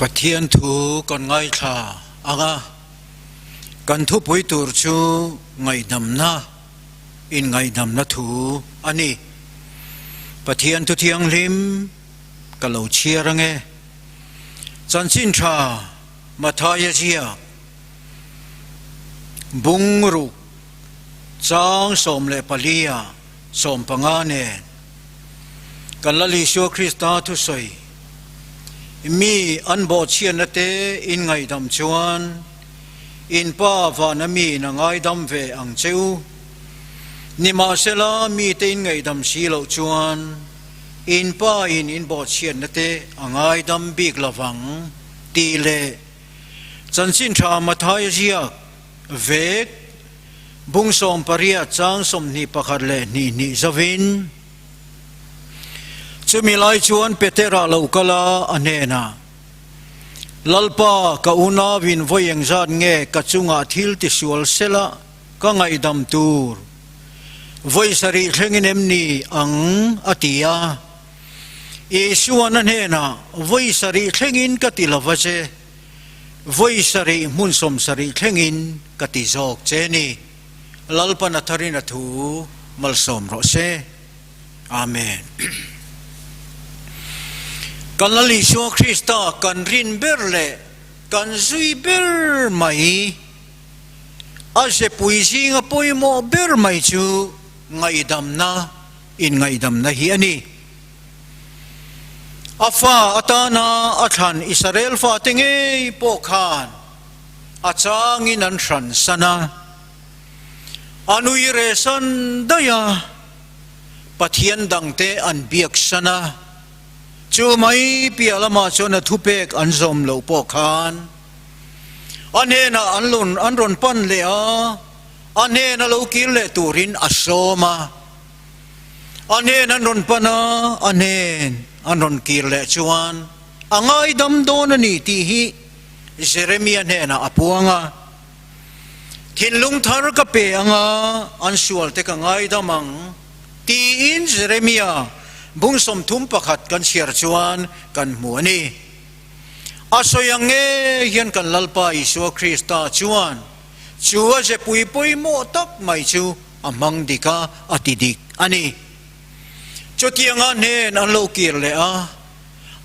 Pathian thu kan ngaithla ang a, kan thupui tur chu ngaihdamna, inngaihdamna thu a ni. Pathian thu thianghlim ka lo chhiar ang e. Chanchin tha Mathaia ziak bung ruk chang 14 ah 15 nen kan Lal Isua Krista thusawi mi an bawhchhiatna te in ngaihdam chuan in Pa vana mi in a ngaidam ve ang che u. Nimahsela mite in ngaihdam si loh chuan In pa in in bawhchhiatna te a ngaidam bik lovang tih leh Chanchin Tha Mathaia ziak vek bung 18 chang 21 leh hnih hnih zovin chumi lai chuan Petera lo kal a, a hnenah, Lalpa, ka unauin vawi engzat nge ka chungah thil tisual sela ka ngaihdam tur? Vawi sarih thlengin em ni ang? a ti a. Isua'n a hnenah, Vawi sarih thlengin ka ti lo va che, vawi sarih hmun 70 thlengin ka ti zawk che ni. Lalpan a tharin a thu malsawm rawh se. Amen. Kan Lal Isua Krista kan rin ber leh kan zui ber mai. A zepui zinga pawimawh ber mai chu ngaihdamna, inngaihdamna hi a ni. A fa atana a thlan Israel fate ngei pawh khan a changin an hran san a, a nui reh san daih a, Pathian dangte an biak san a, chu mai piah lamah chuan a thupek an zawm loh pawh khan A hnenah an lun an rawn pan leh a, a hnena lo kir leh turin a sawm a. A hnen an rawn pan a, a hnen an rawn kir leh chuan a ngaidam dawn a ni tih hi Jeremia hnenah a puang a. Thinlung thar ka pe ang a, an sualte ka ngaidam ang tiin Jeremia bung 31 kan chhiar chuan kan hmu a ni. A sawi ang nge hian kan Lalpa Isua Krista chuan chu a zepui pawimawh tak mai chu a hmang dik a, a ti dik a ni. Chutianga hnen an lo kir leh a,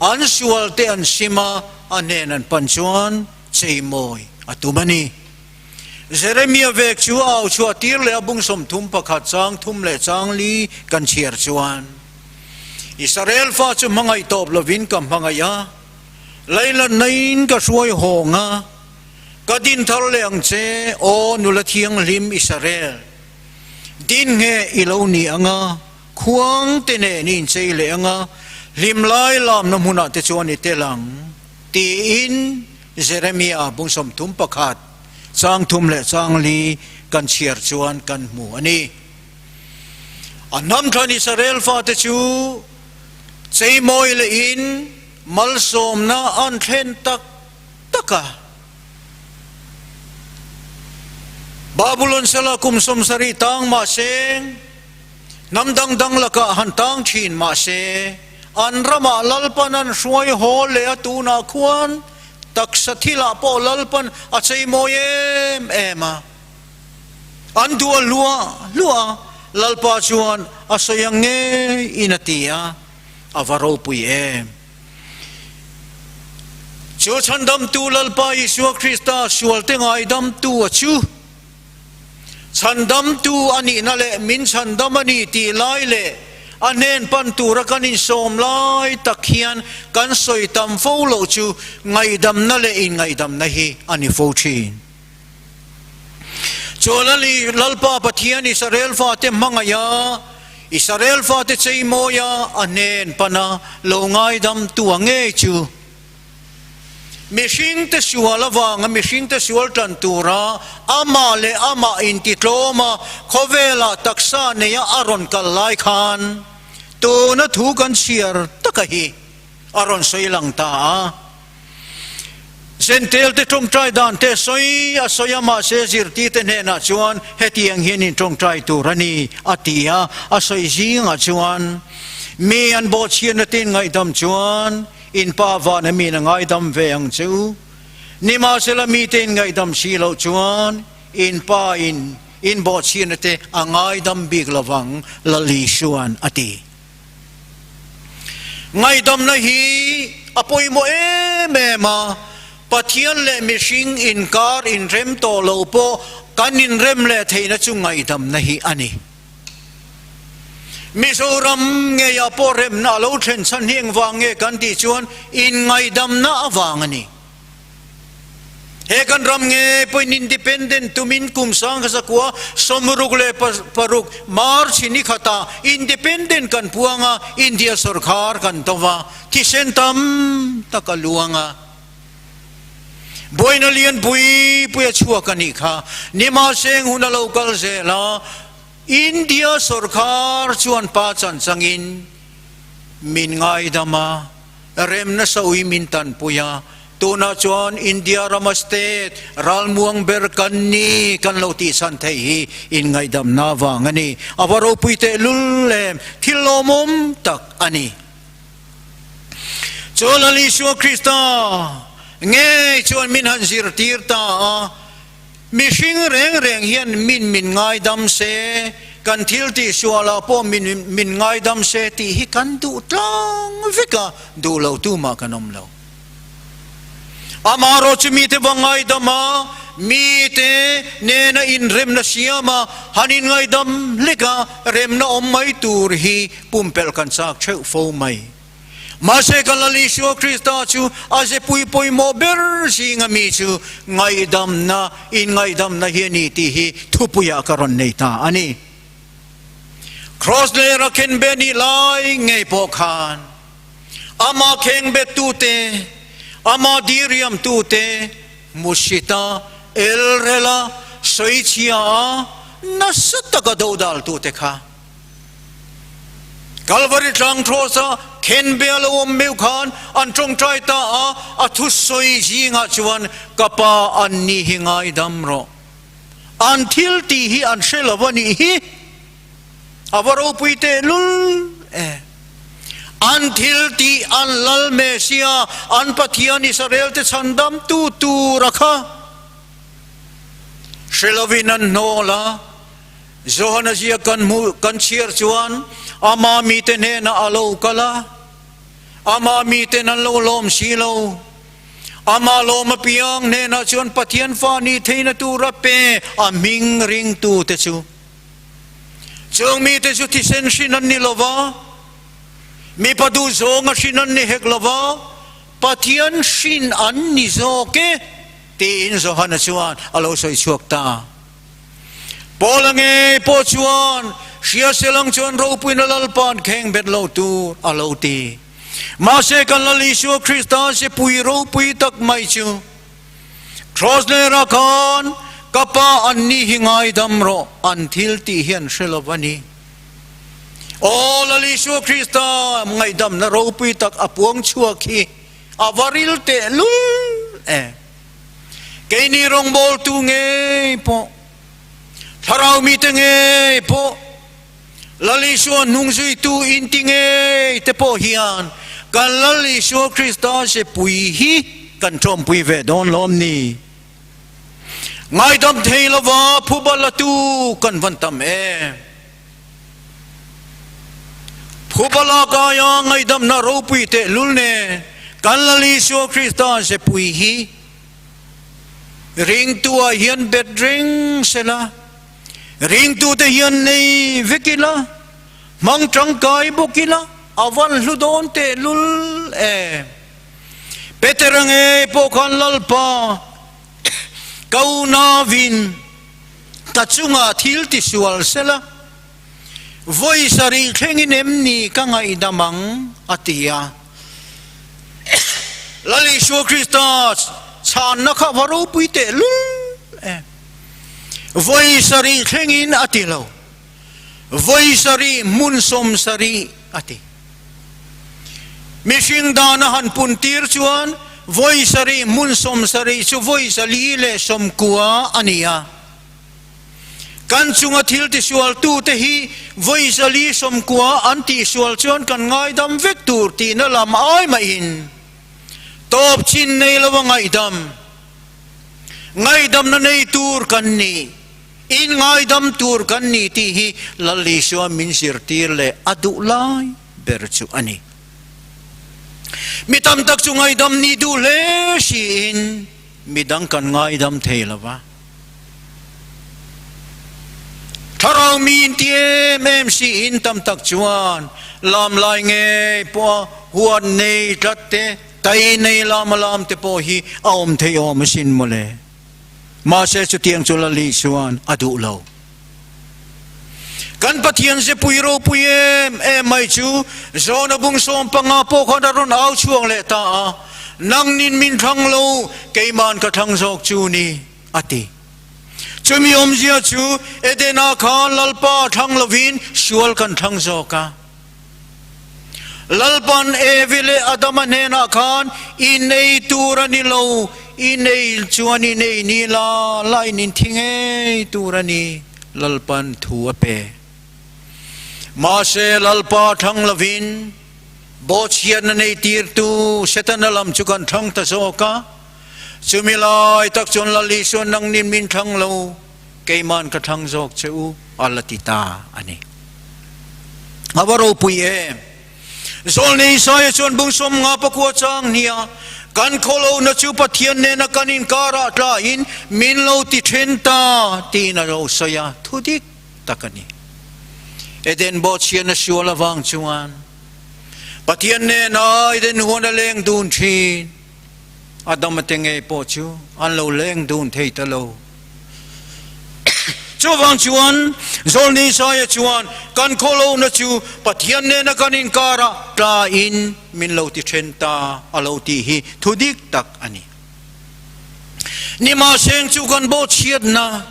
an sual te an sim a, a hnen an pan chuan cheimawi a tum a ni. Jeremia vek chu a au chhuah tir leh a bung 31 chang thum leh chang li kan chhiar chuan, Israel fa chu hmangaih tawp lovin ka hmangaih a, Leilannain ka hruai hawng a, ka din thar leh ang che, aw nula thianghlim Israel. Din nge i lo ni ang a, khuang te nen i inchei leh ang a, hlim lai lamna hmunah te chuan i tel ang, tiin Jeremia bung 31 chang thum leh chang li kan chhiar chuan kan hmu a ni. A hnam thlan Israel fate chu cheimawi lehin malsawmna an thlen tak tak a. Babulon sala kum 70 tang mah se, hnam dang dang lakah han tang thin mah se, an ramah Lalpan an hruai haw leh a tunah khuan taksa thilah pawh Lalpan a cheimawi em em a. An duh a hluah hluah a, Lalpa chuan a sawi ang ngeiin a ti a, a va ropui em! Chu chhandamtu Lalpa Isua Krista sualte ngaidamtu a chu chhandamtu a nihna leh min chhandam a ni tih lai leh a hnen pan tura kan insawm lai tak hian kan sawi tam fo loh chu ngaihdamna leh inngaihdamna hi a ni fo thin. Chuan a ni, Lalpa Pathian Israel fate hmangaih a, Israel fate cheimawi a, a hnen pan a, lo ngaidam tu a ngei chu. Mihringte sual avanga mihringte sual tan tura amah leh amah intitlawm a, khawvelah taksa neia a rawn kal lai khan tuna thu kan chhiar taka hi a rawn sawi lang ta a. Zentail te tawngtai dan te sawi a sawi a, mahse zirtirte hnenah chuan hetiang hian in tawngtai tur a ni a ti a, a sawi zingah chuan mi an bawhchhiatna te in ngaihdam chuan in Pa vana miin a ngaidam ve ang che u. Nimahsela mite in ngaihdam si loh chuan in Pa in in bawhchhiatna te a ngaidam bik lovang Lal Isua'n a ti. Ngaihdamna hi a pawimawh em em a, Pathian leh mihring inkar inrem tawh loh pawh kan inrem leh theihna chu ngaihdamna hi a ni. Mizoram ngeiah pawh remna a lo thlen chhan hi engvang nge kan tih chuan inngaihdamna avang a ni. He kan ram nge pawhin independent tumin kum 1946 March ni khatah independent kan puang a, India sorkar kan to va, thisen tam tak a luang a. Buaina lian pui pui a chhuak a nih kha. Nimahseng hun a lo kal zel a, India sorkar chuan pa chan changin min ngaidam a, Rem nasa ui min tanpui a, tunah chuan India rama state ralmuang ber kan ni kan lo tihchhan theih hi inngaihdamna vang a ni. A va ropui tehlul em, thil lawmawm tak a ni. Chu Lal Isua Krista ngei chuan min han zirtir ta a. Mihring reng reng hian min min ngaidam se, kan thil tih sualah pawh min min ngaidam se tih hi kan duh tlang vek a, duh lo tumah kan awm lo. Amaherawh chu mite va ngaidam a, mite nena inremna siam a, han inngaidam hlek a, remna awm mai tur hi pumpelh kan chak theuh fo mai. Mahse ka Lal Isua Krista chu a zepui pawimawh ber zinga mi chu ngaihdamna, inngaihdamna hi a ni tih hi thupuiah ka rawn nei ta a ni. Kraws lera khenbeh nih lai ngei pawh khan amah khengbettute, amah diriamtute hmuhsita, elrela, sawichhia a, nasa taka dodaltute kha Kalvari tlang Kross-a khenbe a lo awm meuh khan an tawngtai ta a, a thusawi zingah chuan, Ka Pa, an ni hi ngaidam rawh. An thil tih hi an hre lo a nih hi. A va ropui tehlul e. An thil tih an Lal Mesia, an Pathian Israel-te chhandamtu tura kha hre lovin an hnawl a. Johana ziak kan hmuh kan chhiar chuan ama mite hnenah a lo kal a, ama miten an lo lawm si lo. Ama lawm apiang hnenah chuan Pathian fa nih theihna tur a pe a hming ringtute chu. Chung mite chu thisen hrin an ni lo va, mipa duhzawnga hrin an ni hek lo va, Pathian hrin an ni zawk e, tiin Johana chuan a lo sawi chhuak ta. Paula ngei pawh chuan hria selang chuan ropuina Lalpa'n kheng bet lo tur a lo ti. Mahse kan Lal Isua Krista sepui ropui tak mai chu Cross lerah khan ka Pa an ni hi ngaidam rawh an thil tih hian hre lo a ni. Aw Lal Isua Krista ngaihdamna ropui tak a puang chhuak hi a va ril tehlul em. Keini rawngbawltu ngei pawh, thlarau mite ngei pawh, Lal Isua hnungzuitu inti ngei te pawh hian kan Lal Isua Krista sepui hi kan tawmpui ve dawn lawm ni? Ngaidam thei lova phuba latu kan van tam em? Phuba lak aia ngaihdamna ropui tehlul nen kan Lal Isua Krista zepui hi ringtu ah hian bet reng sela, ringtute hian nei vek ila, hmang tangkai bawk ila, a van hlu dawn tehlul em. Petera ngei pawh khan Lalpa ka unauin ka chungah thil ti sual sela, vawi sarih thlengin em ni ka ngaihdam ang? a ti a. Lal Isua Krista chhanna kha va ropui tehlul em. Vawi sarih thlengin a ti lo, vawi sarih hmun 70 a ti. Mihring dana han puntir chuan. Vawi sarih hmun 70 chu vawi 490 a ni a. Kan chunga thil tisualtute hi vawi 490 an tihsual chuan kan ngaidam vek tur tihna lam ai mahin tawp chin nei lova ngaihdam, ngaihdamna nei tur kan ni, in ngaidam tur kan ni tih hi Lal Isua min zirtir leh a duh lai ber chu a ni. Mi tam tak chu ngaidam nih duh hle siin midang kan ngaidam thei lo va. Thlarau mi inti em em siin tam tak chuan lam lai ngei pawha huat nei tlat te, tai nei lama lam te pawh hi a awm thei awm asin mawle. Mahse chutiang chu Lali chuan a duh lo. Kan Pathian zepui ropui em em mai chu Jona bung 15 pawh khan a rawn au chhuak leh ta a, Nangnin min thlang lo, keiman ka thlang zawk chu ni, a ti. Chumi awmzia chu Edena khan Lalpa thlang lovin sual kan thlang zawk a. Lalpan Evi leh Adama hnenah khan, I nei tur a ni lo, i nei chuan i nei ni la, la in inthi ngei tur a ni, Lalpan thu a pe. Mahse, Lalpa thlang lovin bawhchhiatna nei tirtu Setana lam chu kan thlang ta zawk a. Chumi lai tak chuan Lal Isua nangnin min thlang lo, Keiman ka thlang zawk che u a la ti ta a ni. A va ropui em! Zawlnei Isaia chuan bung 50 pakua chang hnia kan khawlohna chu Pathian nena kan inkarah tlahin min lo ti then ta tiin a lo sawi a, thu dik tak a ni. Eden bawhchhiatna sual avang chuan Pathian nena Eden huan a leng dun thin. Adama te ngei pawh chu an lo leng dun thei ta lo. Chuvang chuan Zawlni Isaia chuan kan khawlohna chu Pathian nena kan inkarah tlain min lo ti then ta a lo tih hi thu dik tak a ni. Nimahseng chu kan bawhchhiatna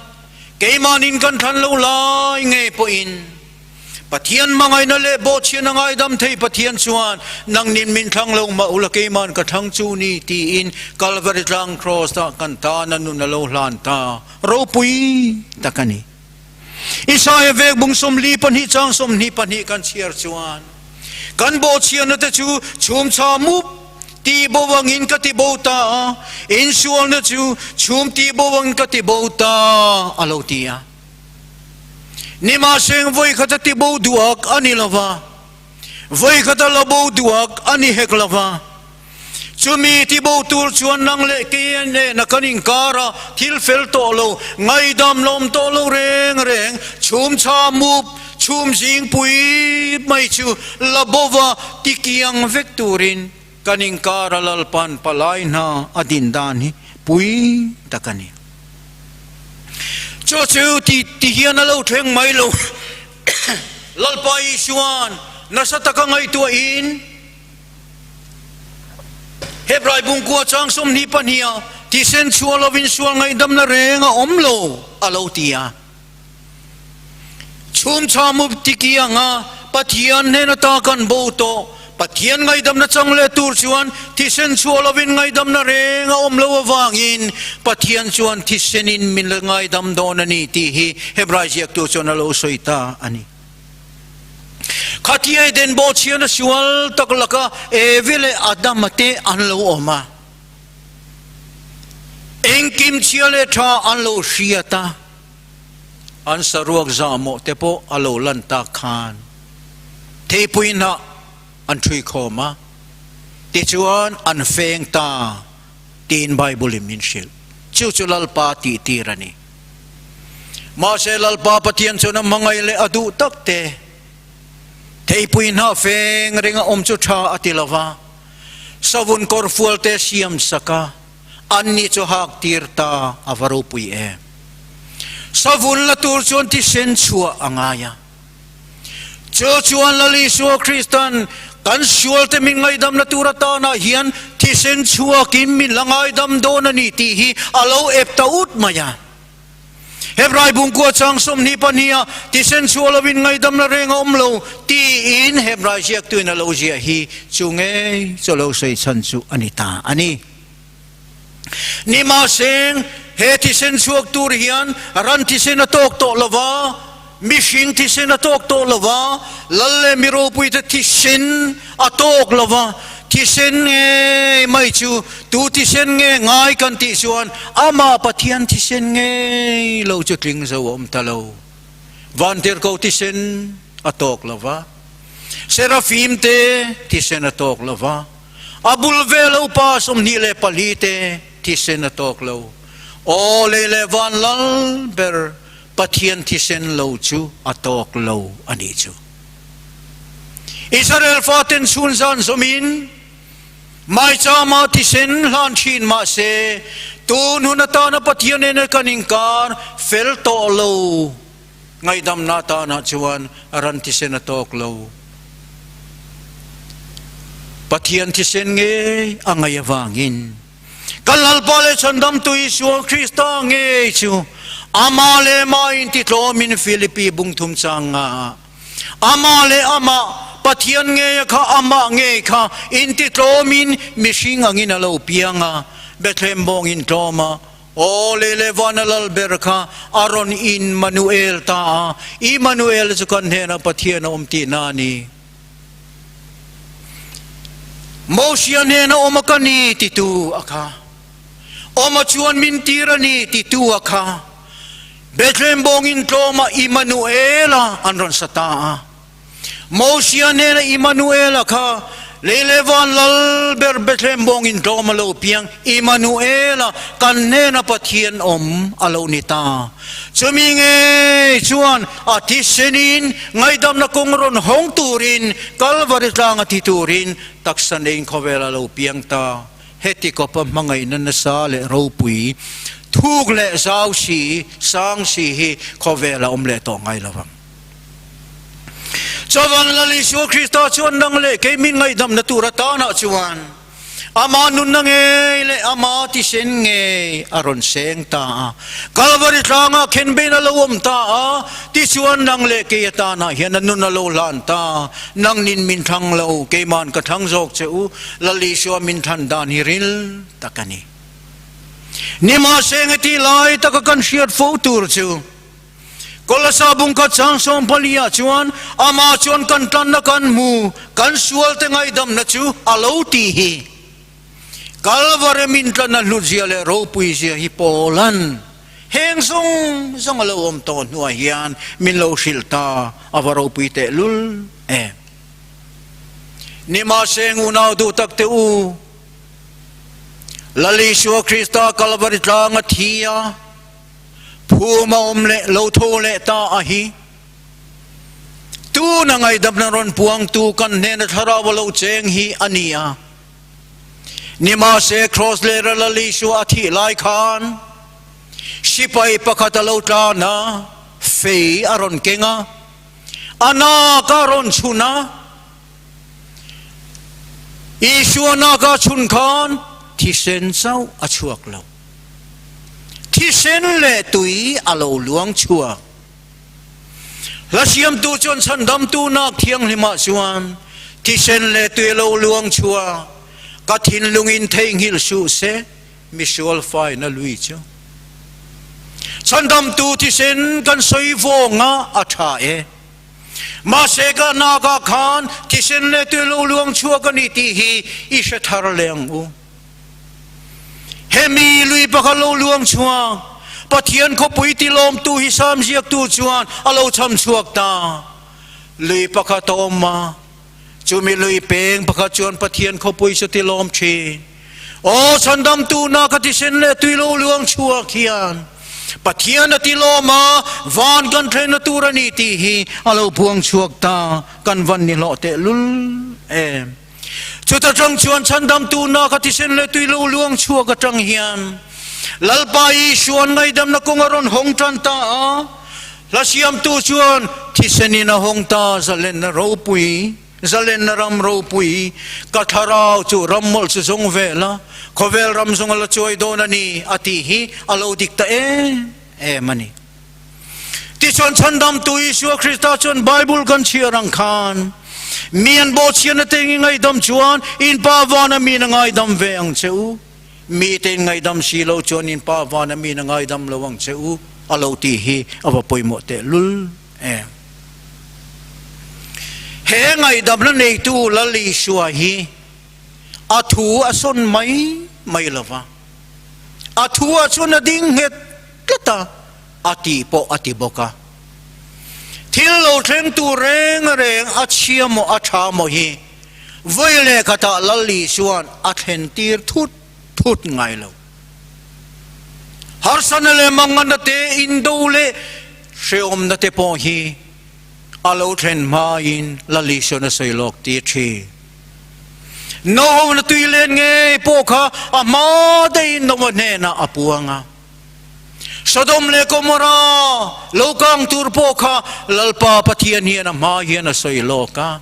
keimahnin kan thlan lo lai ngei pawhin Pathian hmangaihna leh bawhchhian a ngaidam thei Pathian chuan nangnin min thlang lo mah ula keiman ka thlang chu ni tiin Kalvari tlang Kraws ah kan tan a nun a lo hlan ta ropui tak a ni. Isaia vek bung 42 chang 22 kan chhiar chuan kan bawhchhianna te chu chhum chha mup ti bo angin ka ti bo ta a, insualna chu chhum ti bo angin ka ti bo ta a lo ti a. Nimahseng vawi khat a ti bo duak a ni lo va, vawi khat a la bo duak a ni hek lo va. Chumi ti bo tur chuan nang leh kei nena kan inkar a, thil fel tawh lo, ngaidam lawm tawh lo reng reng, chhum chha mup, chhum zingpui mai chu la bo va ti kiang vek turin kan inkar a Lalpan palai hna a din dan hi pui tak a ni. Chu chu ti ti hian a lo thleng mai lo. Lalpa Isua'n nasa taka ngaihtuahin Hebrai bungkua chang 22 a thisen chhuah lovin sual ngaihdamna reng a awm lo a lo ti a. Chhum chha mup ti kianga Pathian hnen ata kan bo tawh. Pathian ngaihdamna chang leh tur chuan thisen chhuah lovin ngaihdamna reng a awm lo avangin Pathian chuan thisenin min la ngaidam dawn a ni tih hi Hebrai ziaktu chuan a lo sawi ta a ni. Khatia Eden bawhchhiana sual tak laka Evi leh Adama te an lo awm a. Engkim chhia leh tha an lo hriat a. An saruak zahmawh te pawh a lo lan tak khan theipui hnah an ṭhui khawm a, tichuan an feng ta tiin Bible-in min hrilh. Chu chu Lalpa tih tir a ni. Mahse Lalpa Pathian chuan a hmangaih leh a duh tak te theipui hnah feng ringa awm chu tha a ti lo va, savun kawrfual te siam sak a, Anni chu hak tir ta a va ropui em. Savun la tur chuan thisen chhuah a ngai a. Chu chuan Lal Isua Kristan kan sualte min ngaihdamna tur atanah hian thisen chhuakin min la ngaidam dawn a ni tih hi a lo ep ta ut mai a. Hebrai bungkua chang 22 a thisen chhuah lovin ngaihdamna reng a awm lo tiin Hebrai ziaktuin a lo ziah hi chu ngei chu lo sawi chhan chu a ni ta a ni. Nimahseng, he thisen chhuak tur hian ran thisen a tawk tawh lo va, mihring thisen a tawk tawh lo va, lal leh mi ropuite thisen a tawk lo va, thisen ngei mai chu tu thisen nge ngai kan tih chuan amah Pathian thisen ngei lo chu tling zo a awm ta lo. Vantirhkoh thisen a tawk lo va, Serafim te thisen a tawk lo va, A bul vel upa 24 te thisen a tawk lo. Aw lei leh van lal ber Pathian thisen lo chu a tawk lo a nih chu. Israel faten chhun zan zawmin maichama thisen hlan thin mah se tun hun atana Pathian nena kan inkar fel tawh lo. Ngaihdamna tanah chuan ran thisen a tawk lo. Pathian thisen ngei a ngaih avangin kan Lalpa leh Chhandamtu Isua Krista ngei chu amah leh amah intitlawmin Philippi bungthum chang nga amah leh amah Pathian ngei a kha amah ngei kha intitlawmin mihring angin a lo piang a, Bethlehem bawng intlawm a Aw lei leh vana lal ber kha a rawn Immanuel ta a, Immanuel chu kan hnenah Pathian a awm tihna a ni. Mosia hnena awm a ka ni titu a kha, awm a chuan min tir a ni titu a kha, Bethlehem bawngin tlawma Immanuel-a an rawn sa ta a. Mosia hnena Immanuela kha lei leh van lal ber Bethlehem bawngin tlawm a lo piang, Immanuela kan hnena Pathian awm a lo ni ta. Chumi ngei chuan a thisenin ngaihdamna kawng rawn hawng turin Kalvari tlanga thi turin taksa neiin khawvel a lo piang ta. Heti kawpa hmangaihna nasa leh ropui, thuk leh zau si, sang si hi khawvel a awm leh tawh ngai lo vang. Chuvan Lal Isua Krista chuan nang leh kei min ngaihdamna tur atanah chuan ama nunna ngei leh ama tisen ngei a rawn seng ta a. Kalvari tlangah khenbein a lo awm ta a, tichuan nang leh kei atanah hian a nun a lo hlan ta. Nangnin min thlang lo, keiman ka thlang zawk che u, Lal Isua min thlan dan hi ril tak a ni. Nimahse engati lai taka kan hriat fo tur chu, Kolasa bungkhat chang 14 ah chuan amah chuan kan tlanna kan hmu, kan sualte ngaihdamna chu a lo ti hi. Kalvary min tlanna hlutzia leh ropuizia hi Paulan heng zawng zawng a lo awm tawh hnuah hian min lo hrilh ta, a va ropui tehlul em. Nimahse ngunau duh tak te u, Lal Isua Krista Kalvary tlanga thi a, Phum a awm leh lo tho leh ta a hi. Tuna ngaihdamna rawn puangtu kan hnena thlarau a lo cheng hi a ni a. Nimahse Kraws lera Lal Isua a thih lai khan sipai pakhat a lo tlan a, fei a rawn keng a, a nak a rawn chhun a. Isua nak a chhun khan thisen chauh a chhuak lo. Thisen leh tui a lo luang chhuak. Hla siamtu chuan chhandamtu nak thianghlimah chuan thisen leh tui a lo luang chhuak. Ka thinlungin theihnghilh suh se, misual faina lui chu. Chhandamtu thisen kan sawi vawnga a tha e. Mahse ka nakah khan thisen leh tui a lo luang chhuak a ni tih hi i hre thar leh ang u. Hemi lui pakhat lo luang chhuak, Pathian khawpui tilawmtu hi Sam ziaktu chuan a lo cham chhuak ta. Lui pakhat a awm a, chumi lui peng pakhat chuan Pathian khawpui chu tilawm thin. Aw chhandamtu na ka tisen leh tui lo luang chhuak hian Pathian a tilawm a, van kan thlenna tur a ni tih hi a lo puang chhuak ta, kan van ni hlawh tehlul em. Chuta tang chuan chhandamtu nak a thisen leh tui lo luang chhuak atang hian Lalpa Isuan ngaihdamna kawng a rawn hawng tan ta a, hla siamtu chuan thisenin a hawng ta zalenna ropui, zalenna ram ropui, ka thlarau chu ram mawlh chu zawng vel a, khawvel ram zawng a la chuai dawn a ni a tih hi a lo dik ta em em a ni. Tichuan chhandamtu Isua Krista chuan Bible kan chhiar ang khan mi an bawhchhiatna te i ngaihdam chuan in Pa vana min a ngaidam ve ang che u. Mite in ngaihdam si lo chuan in Pa vana mi in a ngaidam lo ang che u a lo tih hi a va pawimawh teh lul em. He ngaihdamna neitu Lal Isua hi a thu a sawn mai mai lo va, a thu ah chuan a ding nghet tlat a, a tih pawh a ti bawk a. Thil lo thleng tur reng reng a chhia maw a tha maw hi vawi leh khatah Lal Isua'n a thlen tir thut thut ngai lo. Harsana leh mangana te indo leh hrehawmna te pawh hi a lo thlen hmain Lal Isua'n a sawi lawk tir thin. Nohona tui len ngei pawh kha a hma deihin Noah hnenah a puang a. Sodom leh Gomorrah lo kang tur pawh kha Lalpa Pathian hian a hma hian a sawi lawk a,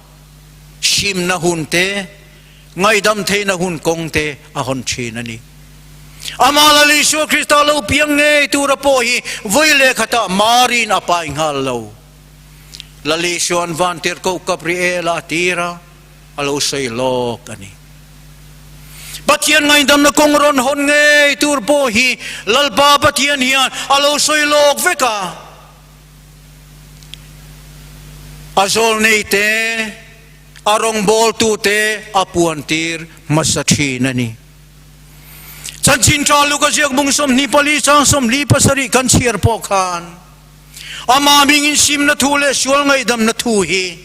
hrimna hun te, ngaihdam theihna hun kawng te a hawn thin a ni. Amah Lal Isua Krista lo piang ngei tura pawh hi vawi leh khatah Mari'n a pai nghal lo. Lal Isua'n Vantirhkoh Gabriela a tir a, a lo sawi lawk a ni. Pathian ngaihdamna kawng rawn hawn ngei tur pawh hi Lalpa Pathian hian a lo sawi lawk vek a. A zawlnei te, a rawngbawltu te a puan tir hmasa thin a ni. Chanchin tha Luka ziak bung 24 chang 47 kan chhiar pawh khan amah hmingin simna thu leh sual ngaihdamna thu hi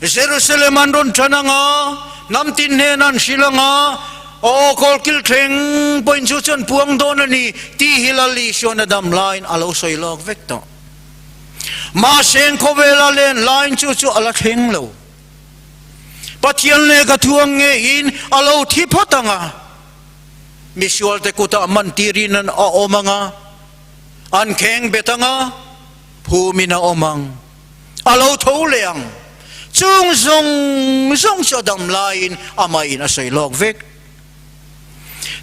Jerusalem an rawn ṭan ang a, hnam tin hnen an hrilh ang a, Aw kawlkil thleng pawhin chu chuan puang dawn a ni tih hi Lal Isuan a dam laiin a lo sawi lawk vek tawh. Mahse khawvela len laiin chu chu a la thleng lo. Pathian lehkha thuang ngeiin a lo thi phawt ang a, misualte kutah man tirin an a awm ang a, an kheng bet ang a, phumin a awm ang. A lo tho leh ang. Chung zawng zawng chu a dam laiin amahin a sawi lawk vek.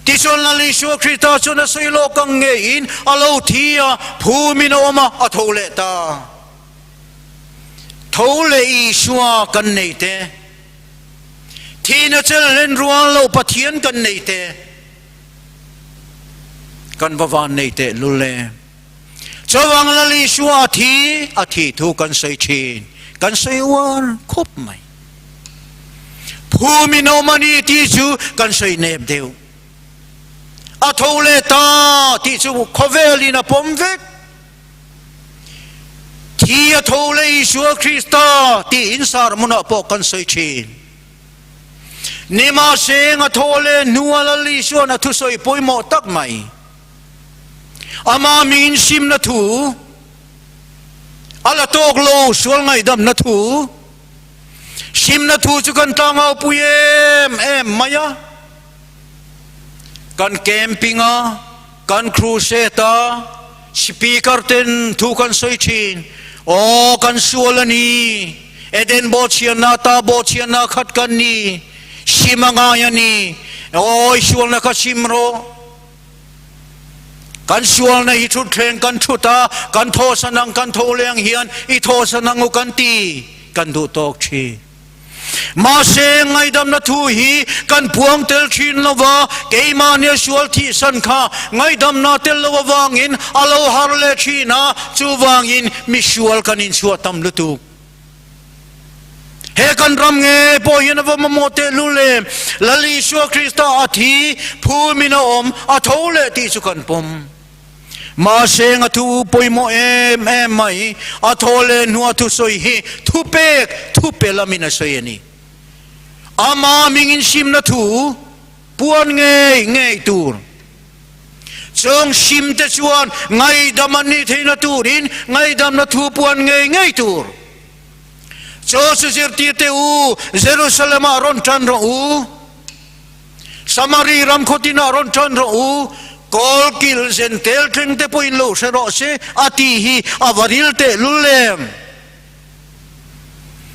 Tichuan Lal Isua Krista chuan a sawi lawk ang ngeiin a lo thi a, phumin a awm a, a tho leh ta. Tho leh Isua kan nei te, thihna chel hlen rual lo Pathian kan nei te, kan va van nei teh lul e. Chuvang Lal Isua a thi, a thi thu kan sawi thin, kan sawi uar khawp mai. Phum in awm a ni tih chu kan sawi nep deuh. A tho leh ta tih chu khawvel in a pawm vek. Thi a tho leh Isua Krista tih in sermon ah pawh kan sawi thin. Nimahseng a tho leh hnua Lal Isua'n a thusawi pawimawh tak mai. Amah mingin simna thu, a la tawk lo sual ngaihdamna thu, simna thu chu kan tlangau pui em em mai a. Kan camping a, kan crusade a, speaker ten thu kan sawi thin, aw kan sual a ni, Eden bawhchhiatna ta bawhchhiatna khat kan ni, sim a ngai a ni, aw i sualna kha sim rawh. Kan sualna hi thutthleng kan thut a, kan thawhsan ang kan tho leng hian i thawhsan ang u kan ti, kan duh tawk thin. Mahse, ngaihdamna thu hi kan puang tel thin lo va, keimahnia sual thihsan kha ngaihdamna tel lo avangin a lo har leh thin a, chuvangin misual kan inchhuah tam lutuk. He kan ram nge pawh hian a va mamawh tehlul em? Lal Isua Krista a thi, phumin a awm, a tho leh tih chu kan pawm. Mahse a thu pawimawh em em mai, a thaw leh hnua thusawi hi thupek, thupe lamin a sawi a ni. Ama hmingin simna thu puan ngei ngei tur. Chung simte chuan ngaihdam an nih theihna turin ngaihdamna thu puan ngei ngei tur. Chaw chu zirtirte u, Jerusalem-ah rawn tan rawh u, Samari ram khawtinah rawn tan rawh u, kawlkil zen tel thleng te pawhin lo hre rawh se, a tih hi a va ril tehlul em?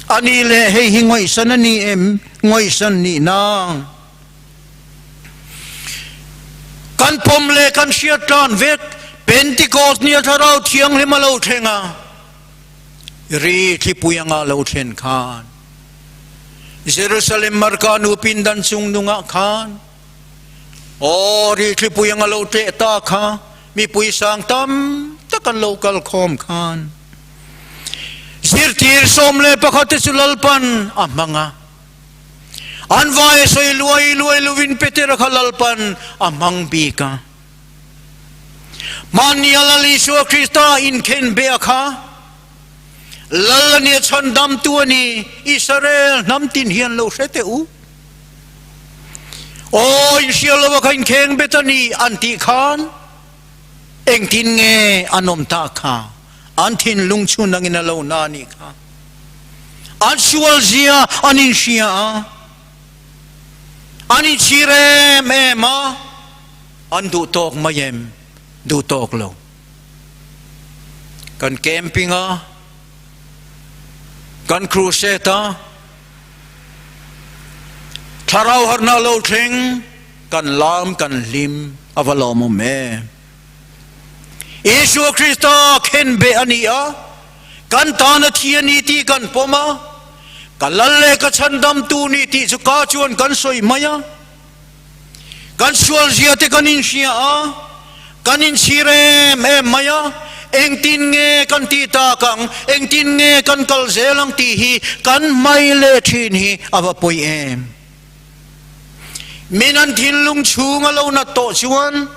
A nih leh hei hi ngaihsan a ni em? Ngaihsan nih nang. Kan pawm leh kan hriat tlan vek, Pentecost nia Thlarau Thianghlim a lo thleng a, ri thlipui anga lo thlen khan Jerusalem marka nu pindan chung nungah khan. Aw, Rihthlipui anga lo tleh ta kha mipui sang tam tak an lo kal khawm khan zirtir 11 te chu Lalpan a hmang a. An vai a sawi luai luai lovin Petera kha Lalpan a hmang bik a. Hmanni a Lal Isua Krista inkhen beh a kha Lal a nia chhandamtu a ni, Israel hnam tin hian lo hre teh u. Aw, inhria lo a kha inkheng bet a ni an tih khan engtin nge an awm ta kha? An thinlung chu nangin a lo na a nih kha. An sual zia an inhria a, an inchhir em em a, an duh tawk mai em? Duh tawk lo. Kan camping a, kan crusade a, Thlarau harhna lo thleng, kan lam kan hlim a va lawmawm em. Isua Krista khenbeh a ni a, kan tan a thi a ni tih kan pawm a, ka lal leh ka chhandamtu ni tih chu ka chuan kan sawi mai a, kan sualzia te kan inhria a, kan inchhir em em mai a, engtin nge kan tih tak ang, engtin nge kan kal zel ang tih hi kan hmai leh thin hi a va pawi em. Min an thinlung chhung a lo nat tawh chuan,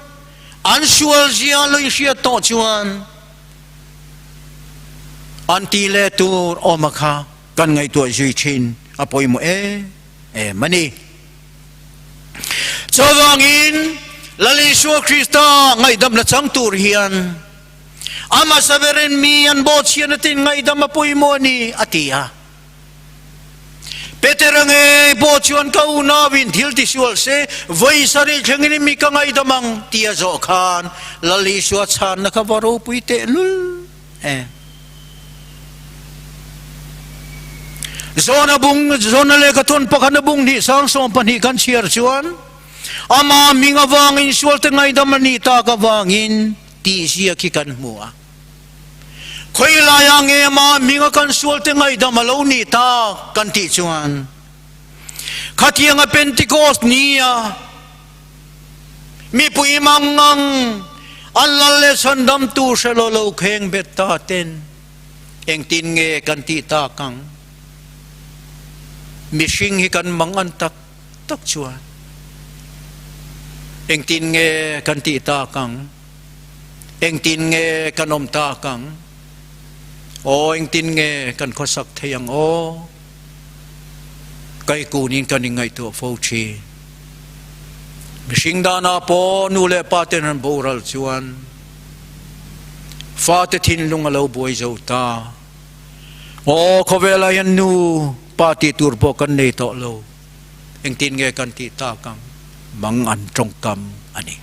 an sualzia lo inhriat tawh chuan an tih leh tur awm a kha kan ngaihtuah zui thin a pawimawh em em a ni. Chuvangin, Lal Isua Krista ngaihdamna chang tur hian a hmasa berin mi an bawhchhiatna tin ngaihdam a pawimawh a ni, a ti a. Petera ngei pawh chuan ka unauin thil tisual se, vawi sarih thlengin mi ka ngaihdam ang ti a zawh khan Lal Isua chhanna kha va ropui tehlul em. Zona bung, Zona lehkha thawn pakhat a bung hnih sang 12 kan chhiar chuan ama hming avangin sualte ngaihdam a nih tak avangin tih ziak hi kan hmu a. Khawi laiah nge ama hming a kan sualte ngaihdam a lo nih tak kan tih chuan khatianga Pentecost nia mipui mangang an lal leh chhandamtu hre lo lo kheng bet ta ten Engtin nge kan tih tak ang? Mihring hi kan mang an tak tak chuan engtin nge kan tih tak ang? Engtin nge kan awm tak ang? Aw, engtin nge kan khawsak thei ang aw? Kaikunin kan inngaihtuah fo thin. Mihring danah pawh nu leh pa ten an boral chuan fate thinlung a lo buai zo ta. Aw, khawvelah hian nu pa tih tur pawh kan nei tawh lo. Engtin nge kan tih tak ang? Mang an tawngkam a ni.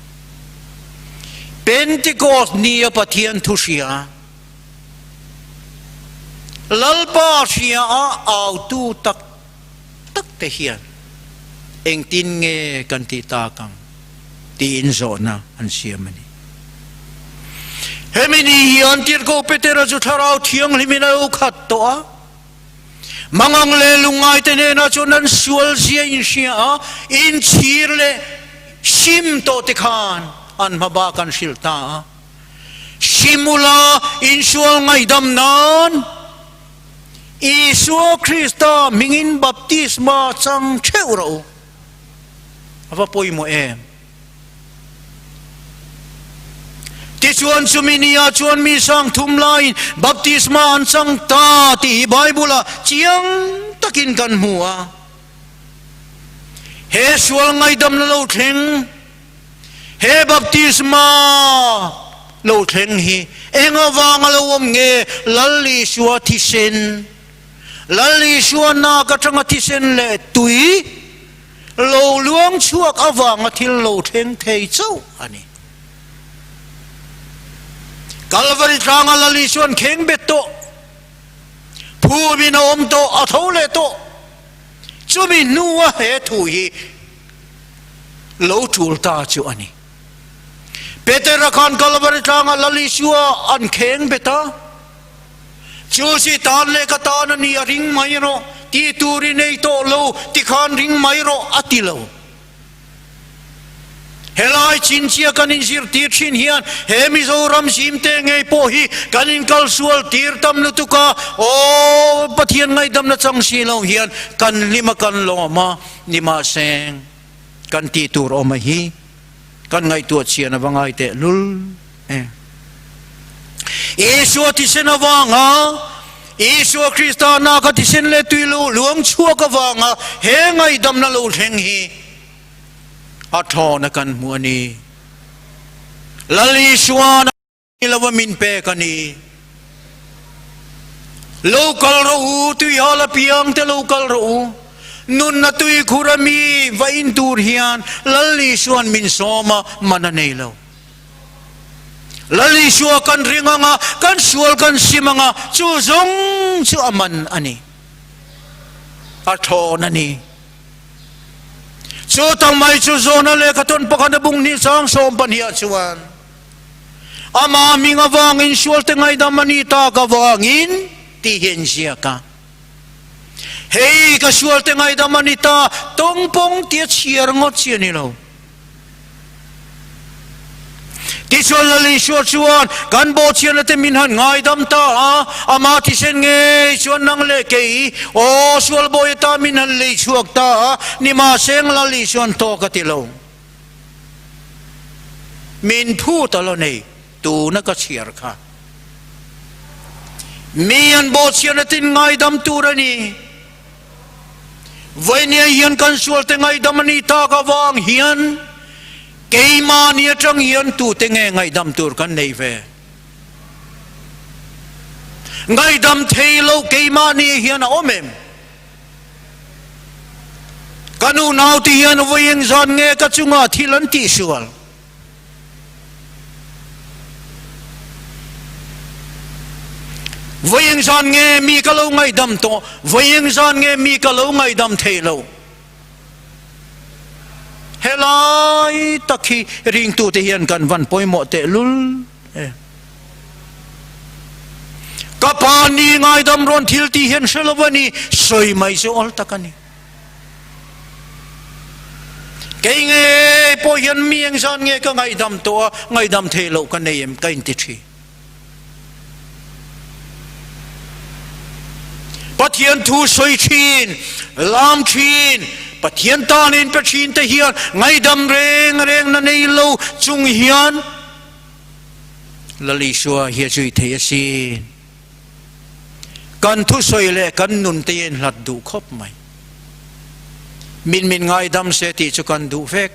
Pentecost ni a Pathian thu hria, Lalpa hria a autu tak tak te hian engtin nge kan tih tak ang tiin zawhna an siam a ni. Hemi ni hian Tirhkoh Petera chu Thlarau Thianghlimin a lo khat tawh a, mangang leh lungngaite hnenah chuan an sual zia inhria a, inchhir leh sim tawh te khan an hma bak an hrilh ta a. Simula insual ngaihdam nan Isua Krista hmingin baptisma chang theuh rawh u. A va pawimawh em? Tichuan chumi nia chuan mi sang thum laiin baptisma an chang ta tih hi Bible-ah chiang takin kan hmu a. He sual ngaihdamna lo thleng He baptisma lo thleng hi eng avanga lo awm nge? Lal Isua thisen, Lal Isua nak atanga thisen leh tui lo luang chhuak avanga thil lo thleng thei chauh a ni. Kalvari tlanga Lal Isua'n kheng bet tawh, phumin a awm tawh, a tho leh tawh. Chumi hnua he thu hi lo tul ta chu a ni. Petera khan Kalvari tlangah Lal Isua an kheng bet a, Chu si tan leh ka tan a ni a ring mai rawh, ti tur i nei tawh lo, ti khan ring mai rawh a ti lo. Helai chinchia kan inzirtir thin hian he Mizoram zimte ngei pawh hi kan inkalsual tir tam lutuk a, aw Pathian ngaihdamna chang si lo hian kan hlim a kan lawm a, nimahse kan tih tur awm a hi kan ngaihtuah chian a va ngai teh lul e. Isua thisen avanga Isua Krista naka thisen leh tui lo luang chhuak avanga he ngaihdamna lo thleng hi a thawn a kan hmu a ni. Lal Isuan a lo a min pek a ni. Lo kal rawh u, tuihal apiang te lo kal rawh u. Nunna tuikhur a mi va in tur hian Lal Isuan min sawm a, man a nei lo. Lal Isua kan ring anga, kan sual kan sim anga, chu zawng chu a man a ni. A thawn a ni. Chu tang mai chu Jona lehkha tawn pakhat a bung hnih chang 12 ah chuan Ama hming avangin sualte ngaidam a ni tak avangin tih hi an ziak a. Hei ka sualte ngaidam a ni ta tawngpawng tia chhiar ngawt chi a ni lo. Tichuan Lal Isua chuan kan bawhchhiatna te min han ngaidam ta a, ama thisen ngei chuan nang leh kei, aw sual bawi ata min han lei chhuak ta a, nimahseng Lal Isuan tawk a ti lo. Min phut a lo nei, tuna ka chhiar kha. Mi an bawhchhiatna tin ngaidam tur a ni. Vawinia hian kan sualte ngaihdam a nih tak avang hian keimahni atang hian tute nge ngaihdam tur kan nei ve? Ngaihdam thei lo keimahni hian a awm em? Ka nu naute hian vawi engzat nge ka chungah thil an tihsual? Vawi engzan nge mi ka lo ngaihdam tawh? Vawi engzan nge mi ka lo ngaihdam thei lo? Helai tak hi ringtute hian kan van pawimawh tehlul e. Ka pa ni ngaidam rawn thil tih hian hre lo a ni, sawi mai chu awl tak a ni. Kei nge pawh hian mi engzat nge ka ngaihdam tawh a, ngaihdam thei loh ka nei em ka inti thin. Pathian thu sawi thin, lam thin, Pathian tan in pe thin te hian ngaihdam reng reng na nei lo chung hian Lal Isua hi a zui thei asin. Kan thusawi leh kan nun te in hlat duh khawp mai. Min min ngaidam se tih chu kan duh vek,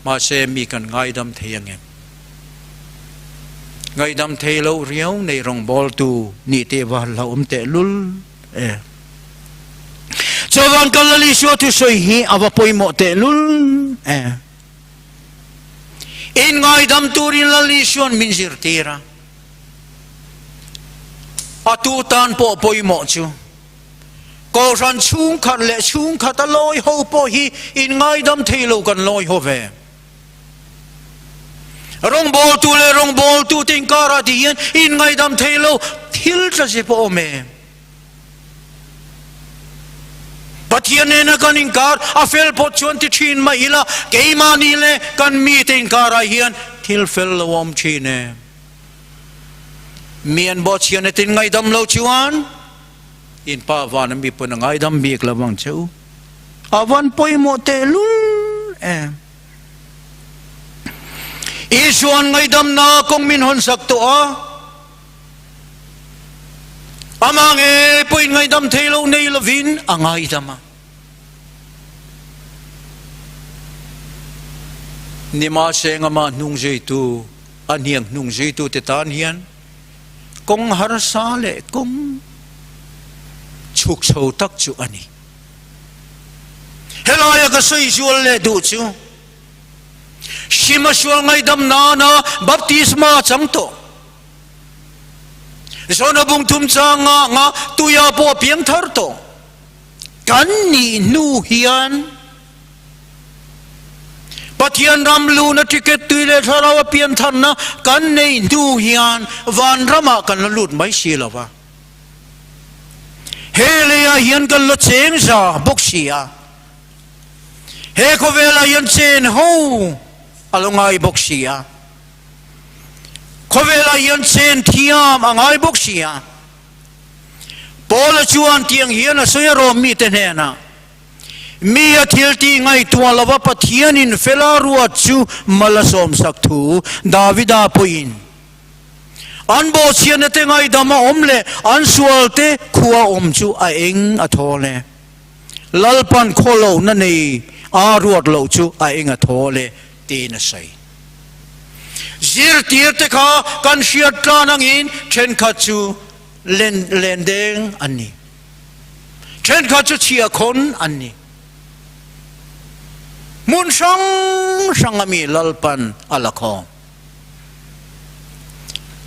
mahse mi kan ngaidam thei angem? Ngaidam thei loh riau nei rawngbawltu nih tih va hlauhawm tehlul e. Chuvan kan Lal Isua thusawi hi a va pawimawh tehlul e. In ngaidam turin Lal Isua'n min zirtir a. A tu tan pawh pawimawh chu Kohhran chhungkhat leh chhungkhat a lawi ho pawh hi in ngaidam thei lo kan lawi ho ve. Rawngbawltu leh rawngbawltu te inkarah ti hian in ngaidam thei lo thil tla ze pawh awm em? Pathian nena kan inkar a fel phawt chuan ti thin mai ila keimahni leh kan mite inkarah hian thil fel lo awm thin em? Mi an bawhchhian a tin ngaidam lo chuan in pa van a mi pawn a ngaidam bik lo ang che u. A van pawimawh tehlul em. Isuan ngaidamna kawng min hawn sak tawh a, amah nge pawhin ngaidam thei lo nei lovin a ngaidam a. Nimahse amah hnung zuitu A hniang hnung zuitute tan hian kawng harsa leh kawng chhuk chho tak chu a ni. Helaia ka sawi zual leh duh chu Shima sual ngaihdam nana baptisma a chang tawh. Jona bung thum chang nga nga tuia pawh a piang thar tawh. Kan nih hnu hian Pathian ram luna ticket tui leh thlarau a pian tharna kan neih hnu hian vanramah kan la lut mai si lo va. He leiah hian kan la cheng za bawk si a. He khawvelah hian chen ho. a lo ngai bawk si a. Khawvelah hian chen thiam a ngai bawk si a. Paula chuan tiang hian a sawi a Rom mite hnenah, Mi a thil tih ngaihtuah lova Pathianin fela ruat chu mal a sawmsak thu Davida pawhin an bawhchhiatna te ngaihdam a awm leh an sual te khua awm chu a eng a thawl e. Lalpan khawlohna nei a ruat loh chu a eng a thawl e tiin a sawi. Zirtir te kha kan hriat tlan angin thenkhat chu len len deng an ni. Thenkhat chu chhiahkhawn an ni. Hmun hrang hrang ami Lalpan a la khawm.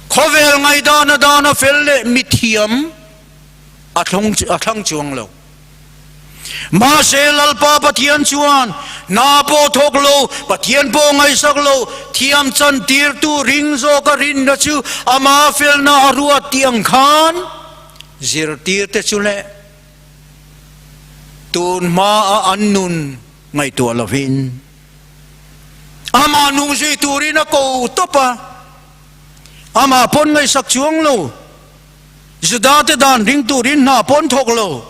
Khawvel ngaidana dana fel leh mithiam a thlang chuang lo. Mahse Lalpa Pathian chuan hna pawh thawk lo, Pathian pawh ngaihsak lo, thiam chan tirtu ring zawka rinna chu ama felna a ruat tih ang khan zirtirte chu leh tun hmaa an nun ngaihtuah lovin amah nung zui turin a ko tawp a, amah pawn ngaihsak chuang lo. Judate dan ring turin hna pawn thawk lo.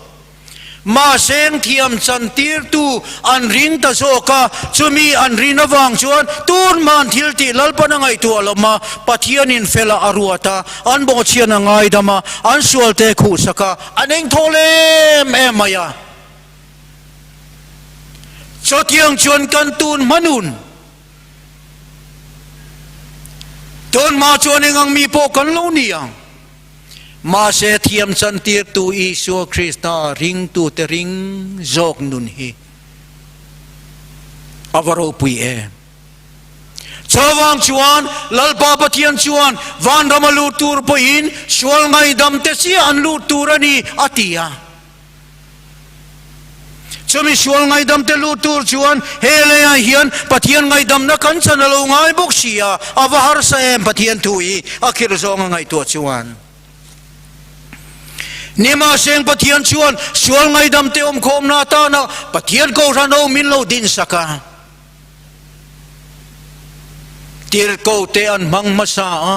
Mahse thiam chan tirtu an ring ta zawk a, chumi an rin avang chuan tunman thil tih Lalpan a ngaihtuah lo ma, Pathianin fela a ruat a, an bawhchhian a ngaidam a, an sualte khuhsak a, an engthawl em em mai a. Chutiang chuan kan tun hmanun. Tunhma chuan eng ang mi pawh kan lo ni ang. Mahse thiam chantirtu Isua Krista ringtute ring zawk nun hi a va ropui em! Chuvang chuan Lalpa Pathian chuan vanrama lut tur pawhin sual ngaihdamte chiah an lut tur a ni a ti a. Chumi sual ngaihdamte lut tur chuan he leiah hian Pathian ngaihdamna kan chan a lo ngai bawk si a, a va harsa em Pathian thu hi a khirh zawng a ngaihtuah chuan. Nimahseng Pathian chuan sual ngaihdamte awmkhawmna atana Pathian Kohhran ho min lo dinsak a, tirhkohte an hmang hmasa a.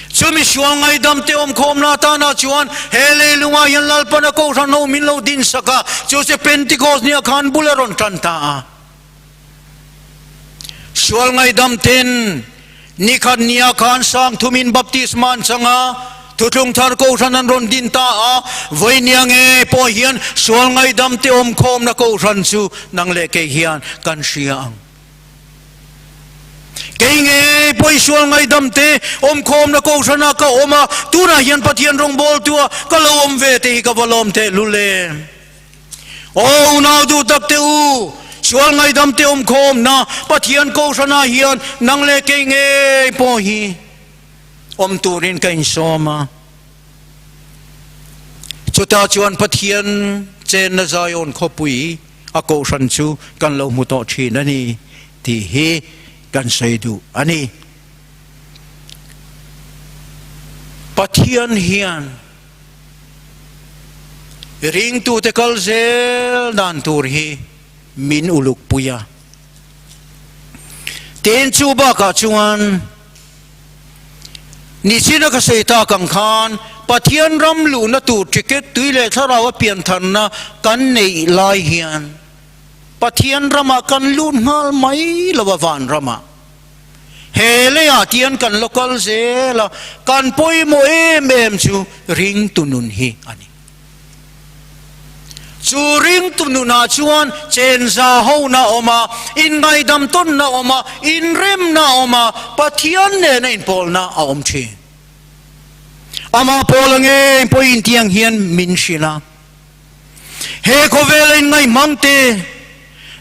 Chumi sual ngaidamte awmkhawmna atana chuan he leilungah hian Lalpan a Kohhran ho min lo dinsak a, chu chu Pentecost nia khan bul a rawn tan ta a. Sual ngaidamten nikhat nia khan sang thumin baptisma an chang a, Thuthlung Thar Kohhran an rawn din ta a, vawinia nge pawh hian sual ngaidamte awmkhawmna Kohhran chu nang leh kei hian kan hria ang. Kei nge pawisual ngaihdamte awmkhawmna kohhrana ka awm a, tunah hian Pathian rawngbawltua ka lo awm ve te hi ka va lawm teh lul em. Aw unau duh tak te u, sual ngaihdamte awmkhawmna Pathian kohhrana hian nang leh kei ngei pawh hi awm turin ka insawm a. Chutah chuan Pathian chenna Zion khawpui a kohhran chu kan lo hmu tawh thin a ni tih hi kan sawi duh a ni. Pathian hian ringtute kal zel dan tur hi min uluk pui a. Tin, chu bakah chuan Nichina ka sawi tak ang khan Pathian ram luhna tur ticket tui leh thlarau a piantharna kan neih lai hian Pathian ramah kan lut nghal mai lo a van ramah he leiah tian kan lo kal zel a kan pawimawh em em chu ringtu nun hi a ni. Chu ringtu nunah chuan chenza hona a awm a, inngaihdam tawnna a awm a, inremna a awm a, Pathian nena inpawlna a awm thin. Amah Paula ngei pawhin tiang hian min hrilh a, He khawvela inngaihmang te,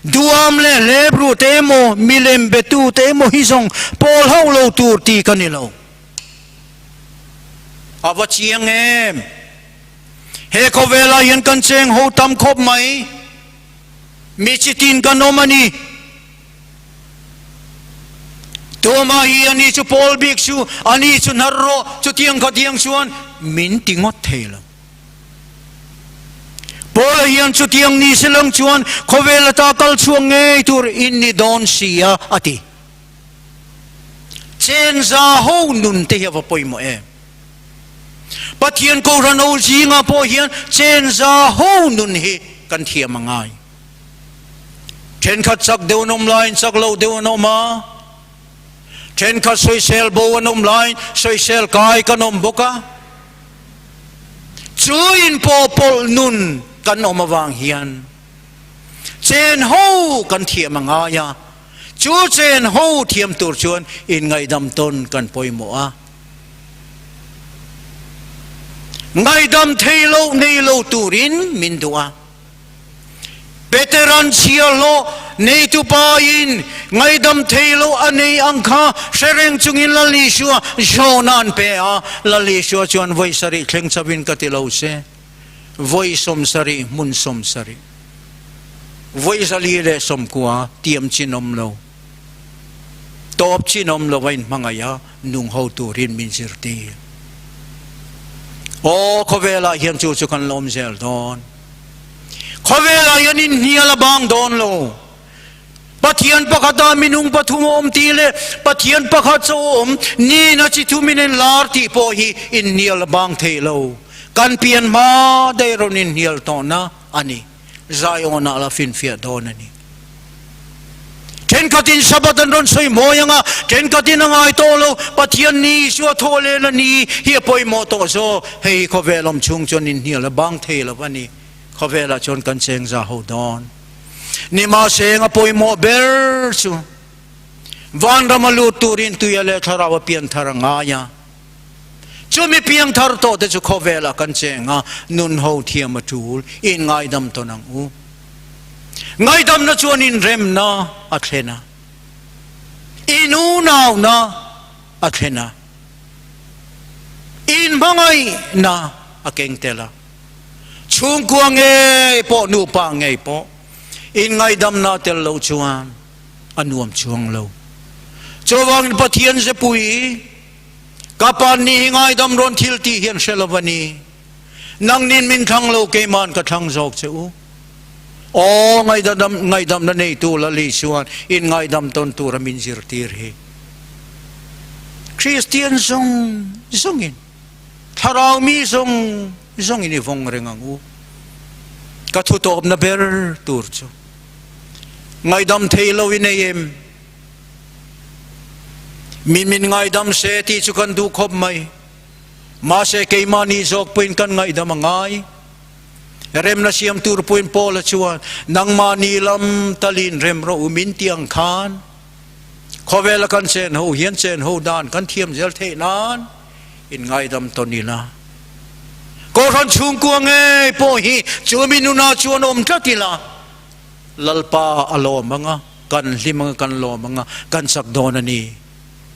duam leh hlep te emaw, milem betu te emaw hi zawng pawl hauh lo tur ti ka ni lo. A va chiang em! He khawvelah hian kan cheng ho tam khawp mai. Mi chitin kan awm a ni. Tuma hi a ni chu pawl bik chu, a ni chu hnar rawh, chutiang khatiang chuan min ti ngawt thei lo. Pawl. Paula hian chutiang ni se lang chuan khawvel ata kal chhuak ngei tur in ni dawn si a, a ti. Chenza ho nun te hi a va pawimawh em? Pathian Kohhran ho zingah pawh hian chenza ho nun hi kan thiam a ngai. Thenkhat chak deuh an awm laiin chak lo deuh an awm a, thenkhat sawisel bo an awm laiin sawisel kai kan awm bawk a. Chu inpawhpawlh nun kan awm avang hian chen ho kan thiam a ngai a, chu chen ho thiam tur chuan inngaihdam tawn kan pawimawh a. Ngaihdam thei loh nei lo turin min duh a. Peteran chhiahhlawh neitupa in ngaihdam thei loh a nei ang kha hre reng chungin Lal Isua zawhna an pe a, Lal Isua chuan vawi sarih thleng chauhin ka ti lo se, vawi 70 hmun 70, vawi 490 tiam chin awm lo, tawp chin awm lo a inhmangaih a nung ho turin min zirtir. Aw khawvelah hian chu chu kan la awm zel dawn. Khawvelah hian inhnial a bang dawn lo. Pathian pakhata minung pathum a awm tih leh Pathian pakhat chaw a awm nina chi thumin in lar tih pawh hi inhnial a bang thei lo. Kan pian hma daih rawn inhnial tawhna a ni. Zion-ah la finfiah dawn a ni. Thenkhatin Sabbath an rawn sawi mawi ang a, thenkhatin a ngai tawh lo. Pathian ni Isua thaw len a ni hi a pawimawh tawh zawk. Hei hi khawvel awm chhung chuan inhnial a bang thei lo a ni. Khawvelah chuan kan cheng za ho dawn. Nimahse eng a pawimawh ber chu vanram a lut turin tuia leh thlarau a pian thar a ngai a. Chumi piangthar tawh te chu khawvelah kan cheng a, nun ho thiam a tul, in ngaidam tawn ang u. Ngaidamna chuan inremna a thlen a, inunauna a thlen a, inhmangaihna a keng tel a. Chhungkua ngei pawh, nupa ngei pawh inngaidamna tel loh chuan a nuam chuang lo. Chuvangin Pathian zepui Ka pa ni hi ngaidam rawn thil tih hian hre lo a ni. Nangnin min thlang lo, keima'n ka thlang zawk che u. Aw, ngaihdam, ngaihdamna neitu Lali chuan in ngaihdam tawn tura min zirtir hi. Kristian zawng zawngin, thlarau mi zawng zawngin i vawng reng ang u. Ka thutawpna ber tur chu ngaihdam thei lo i nei em? Mi min ngaidam se tih chu kan duh khawp mai. Mahse keimahni zawk pawhin kan ngaihdam a ngai. Remna siam tur pawhin Paula chuan, Nangmahni lam talin rem rawh u min ti ang khan, khawvela kan chen ho hian chen ho dan kan thiam zel theih nan in ngaidam tawn ila. Kohhran chhungkua ngei pawh hi chu mi nunah chuan awm tlat ila. Lalpa a lawm ang a, kan hlim ang a, kan lawm ang a, kan chak dawn a ni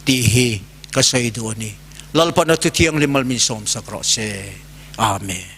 tih hi ka sawi duh a ni. Lalpa na thu thianghlim mal min sawmsak rawh se. Amen.